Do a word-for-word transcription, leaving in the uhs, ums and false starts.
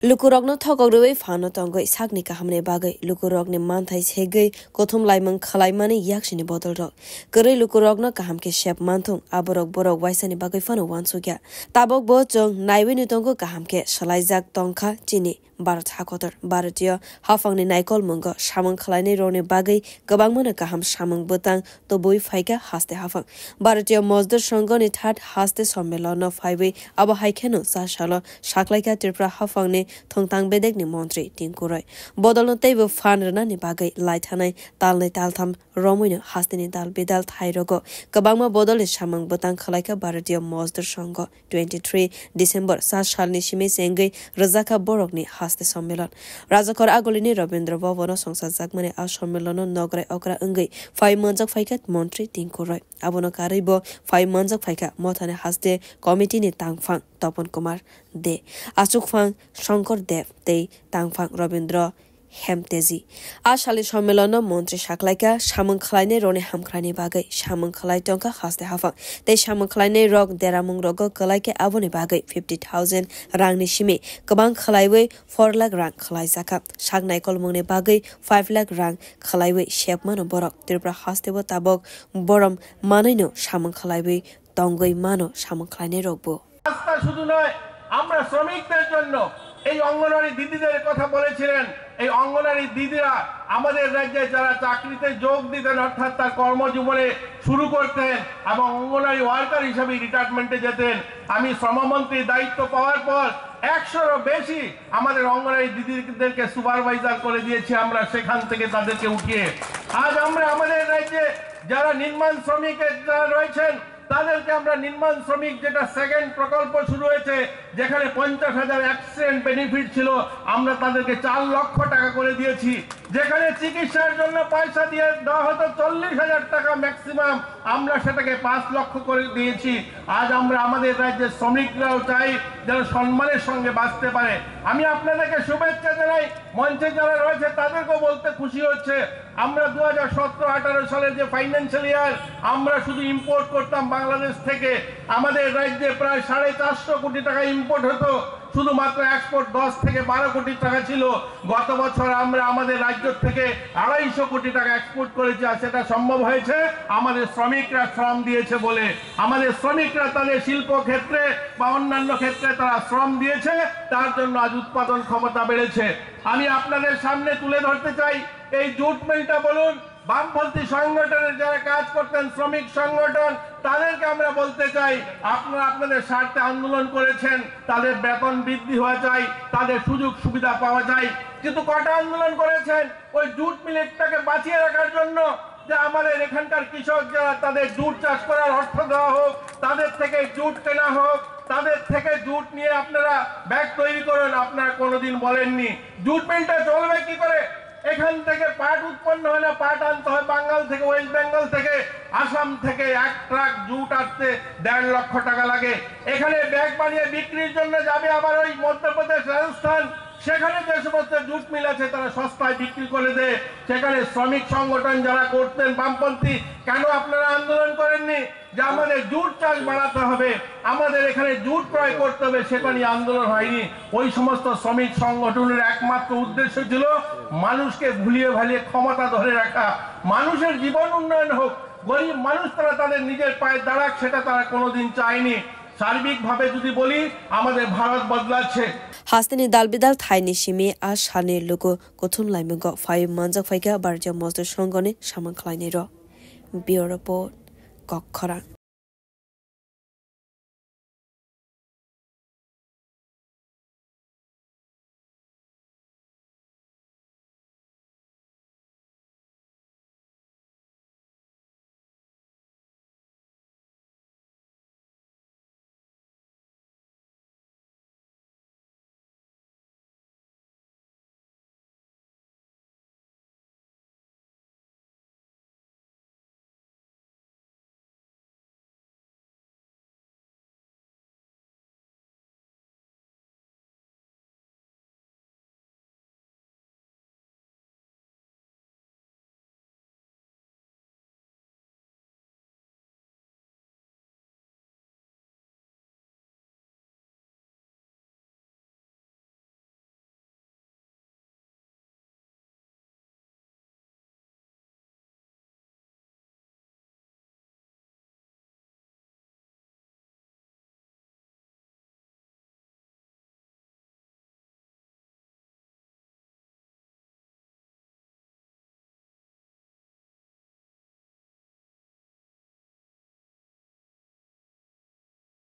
Lukurokno thokok rwui phano tongwi sakni kahamni bagwi lukurokni manthai segwi kuthum laimung khwlaimani yaksini bodolrok kwrwi lukurokno kaham khe sep manthung, aborok borok waisani bagwi phano uansukya. Tabukbo chwng naiwino tongo, kaham khe swlaijak tongkha chini Bharat hakotor. Bharatiyo haphangni naikolmungo samung khwlainairokni bagwi kwbangmano kaham samung bwtang tubui phaikha haste haphang. Bharatiyo Mozdur Songhoni third haste sommelono phaiwi abo hai kheno cha salo saklaikha Tripura haphangni thwngtang bedekni montri Tinku Roy. Bodolno teibo phan rwnani bagwi laithanai talnwi taltham romwino hasteni dal bidal thairogo kwbangma bodolni samung bwtang khwlaikha Bharatiyo Mozdur Songho. Twenty three December sa salni simi chengwi rwjakha borokni haste sommelon. Rajakhor Agulini Rabindra Bhavano songsajakmani a sommelono nograi okra wngwi phai manjak phaikha montri Tinku Roy. Abono karwibo phai manjak phaikha mothani haste committee ni tangphang Topon Kumar De, achukphang Shankar Dev tei tangphang Rabindra Hemteji. A salni sommelono montri saklaikha samung khwlainairokni hamkhrani bagwi samung khwlai tongkha haste haphang. Tei samung khwlainairok deramungrogo kwlaikha, aboni bagwi fifty thousand rangni simi kwbang khwlaiwi four lakh rang khwlaijakha. Sak naikolmungni bagwi five lakh rang khwlaiwi sepmano borok. Tripura hasteo tabok borom manwino samung khwlaiwi tongwi mano samung khwlainairokbo. রাস্তা শুধু নয়, আমরা শ্রমিকদের জন্য এই অঙ্গনওয়াড়ি দিদিদের কথা বলেছিলেন। এই অঙ্গনওয়াড়ি দিদিরা আমাদের রাজ্যে যারা চাকরিতে যোগ দিতেন, অর্থাৎ তার কর্মজীবনে শুরু করতেন এবং অঙ্গনওয়াড়ি ওয়ার্কার হিসেবে রিটায়ারমেন্টে যেতেন, আমি শ্রমমন্ত্রীর দায়িত্ব পাওয়ার পর একশোরও বেশি আমাদের অঙ্গনওয়াড়ি দিদিদেরকে সুপারভাইজার করে দিয়েছি আমরা, সেখান থেকে তাদেরকে উঠিয়ে। আজ আমরা আমাদের রাজ্যে যারা নির্মাণ শ্রমিকের যারা রয়েছেন, তাদেরকে আমরা নির্মাণ শ্রমিক, যেটা সেকেন্ড প্রকল্প শুরু হয়েছে, যেখানে পঞ্চাশ হাজার অ্যাক্সিডেন্ট বেনিফিট ছিল, আমরা তাদেরকে চার লক্ষ টাকা করে দিয়েছি। যেখানে চিকিৎসার জন্য পয়সা দিয়ে দেওয়া হতো চল্লিশ হাজার টাকা ম্যাক্সিমাম, আমরা সেটাকে পাঁচ লক্ষ করে দিয়েছি। আজ আমরা আমাদের রাজ্যের শ্রমিকরাও চাই যেন সম্মানের সঙ্গে বাঁচতে পারে। আমি আপনাদেরকে শুভেচ্ছা জানাই, মঞ্চে যারা রয়েছে তাদেরকেও বলতে খুশি হচ্ছে, আমরা দু হাজার সতেরো আঠারো সালের যে ফাইন্যান্সিয়াল ইয়ার, আমরা শুধু ইম্পোর্ট করতাম বাংলাদেশ থেকে। আমাদের রাজ্যে প্রায় সাড়ে চারশো কোটি টাকা ইম্পোর্ট হতো, শুধুমাত্র এক্সপোর্ট দশ থেকে বারো কোটি টাকা ছিল। গত বছর আমরা আমাদের রাজ্য থেকে আড়াইশো কোটি টাকা এক্সপোর্ট করেছি, আর সেটা সম্ভব হয়েছে আমাদের শ্রমিকরা শ্রম দিয়েছে বলে। আমাদের শ্রমিকরা তাদের শিল্পক্ষেত্রে বা অন্যান্য ক্ষেত্রে তারা শ্রম দিয়েছে, তার জন্য আজ উৎপাদন ক্ষমতা বেড়েছে। আমি আপনাদের সামনে তুলে ধরতে চাই, এই জুট মিলটা বলুন, বামপন্থী সংগঠনের যারা কাজ করতেন, শ্রমিক সংগঠন, তাদেরকে আমরা বলতে চাই, আপনারা আপনাদের স্বার্থে আন্দোলন করেছেন, তাদের বেতন বৃদ্ধি হওয়া চাই, তাদের সুযোগ সুবিধা পাওয়া চাই। কিন্তু কটা আন্দোলন করেছেন ওই জুট মিলটাকে বাঁচিয়ে রাখার জন্য, যে আমাদের এখানকার কৃষক যারা, তাদের জুট চাষ করার অর্থ দেওয়া হোক, তাদের থেকে জুট কেনা হোক, তাদের থেকে জুট নিয়ে আপনারা ব্যাগ তৈরি করুন, আপনারা কোনোদিন বলেননি। জুট মিলটা চলবে কি করে? এখান থেকে পাট উৎপন্ন হলে পাট আনতে হয় বাঙ্গাল থেকে, ওয়েস্ট বেঙ্গল থেকে, আসাম থেকে এক ট্রাক জুট আসতে দেড় লক্ষ টাকা লাগে। এখানে ব্যাগ বানিয়ে বিক্রির জন্য যাবে আবার ওই মধ্যপ্রদেশ, রাজস্থান, সেখানে যে সমস্ত জুট মিল আছে তারা সস্তায় বিক্রি করে দেয়। সেখানে শ্রমিক সংগঠন যারা করতেন বামপন্থী, কেন আপনারা আন্দোলন করেননি যে আমাদের জুট চাষ বাড়াতে হবে, আমাদের এখানে জুট ক্রয় করতে হবে? সেটা নিয়ে আন্দোলন হয়নি। ওই সমস্ত শ্রমিক সংগঠনের একমাত্র উদ্দেশ্য ছিল মানুষকে ভুলিয়ে ভালিয়ে ক্ষমতা ধরে রাখা, মানুষের জীবন উন্নয়ন হোক, গরিব মানুষ তারা তাদের নিজের পায়ে দাঁড়াক, সেটা তারা কোনোদিন চায়নি। সার্বিকভাবে যদি বলি, আমাদের ভারত বদলাচ্ছে। Hasteni dalbidal thaini simi a salni luku kuthum laimungo phaiwi manjak phaikha Bharatiya Mazdur Songhoni samung khlainairok. Bureau Report, Kokkhorang.